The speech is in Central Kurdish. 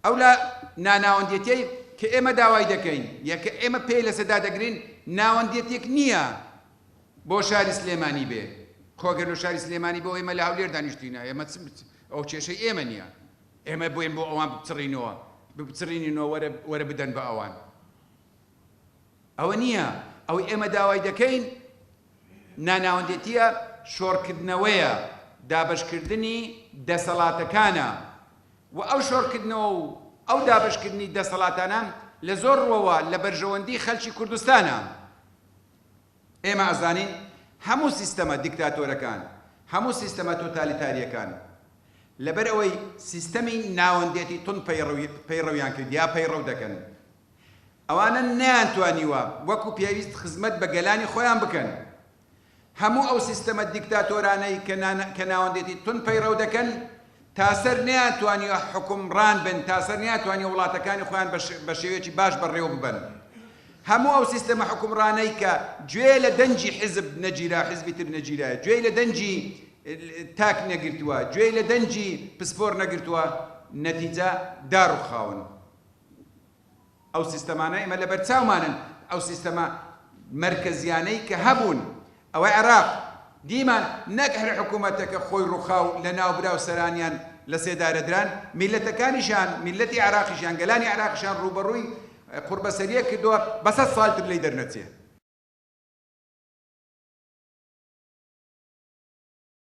ئەو لە ناناوەندێتیەی کە ئێمە داوای دەکەین یا کە ئێمە پێی لەسەر دادەگرین، ناوەندێتیەک نییە بۆ شاری سلێمانی بێ. خۆ گەر لۆ شاری سلێمانی بۆ ئێمە لە هەولێر دانیشتوینە، ئێمە چ ئەو کێشەی ئێمە نییە. ئێمە بۆین بۆ ئەوان بچڕینەوە، بچڕینینەوە وەرە وەرە بدەن بە ئەوان. ئەوە نییە. ئەوەی ئێمە داوای دەکەین ناناوەندێتییە، شۆڕکردنەوەیە، دابەشکردنی دەسەڵاتەکانە و ئەو شۆڕکردنەوە و ئەو دابەشکردنی دەسەڵاتانە لە زۆر ڕووەوە لە بەرژەوەندی خەلکی کوردستانە. ئێمە ئەزانین هەموو سیستەمە دیکتاتۆرەکان، هەموو سیستەمە تۆتالیتارییەکان لەبەر ئەوەی سیستەمی ناوەندێتی توند پەیڕەویان کرد یا پەیڕەو دەکەن، ئەوانە نەیانتوانیوە وەکو پێویست خزمەت بە گەلانی خۆیان بکەن. هەموو ئەو سیستەمە دیکتاتۆرانەی کە ناوەندێتی توند پەیڕەو دەکەن، تاسەر نەیانتوانیوە حوکمڕان بن، تاسەر نەیانتوانیوە وڵاتەکانی خۆیان بە شێوەیەکی باش بەڕێوە ببەن. هەموو ئەو سیستەمە حوکمڕانەی کە گوێ لە دەنگی حیزب نەگیرا، حیزبی تر نەگیرایە، گوێی لە دەنگی تاک نەگرتووە، گوێی لە دەنگی پسپۆر نەگرتووە، نەتیجە داڕوخاون. ئەو سیستەمانە ئێمە لەبەرچاومانن، ئەو سیستەمە مەرکەزیانەی کە هەبوون، ئەوە عێراق دیمان نەک هەر حکوومەتەکە خۆی ڕووخا و لەناوبرا و سەرانیان لە سێدارە دران، میللەتەکانیشیان، میللەتی عێراقیشیان، گەلانی عێراقیشیان ڕووبەڕووی قوڕبەسەرییەک کردووە بە سەد ساڵ تر لێی دەرنەچێ.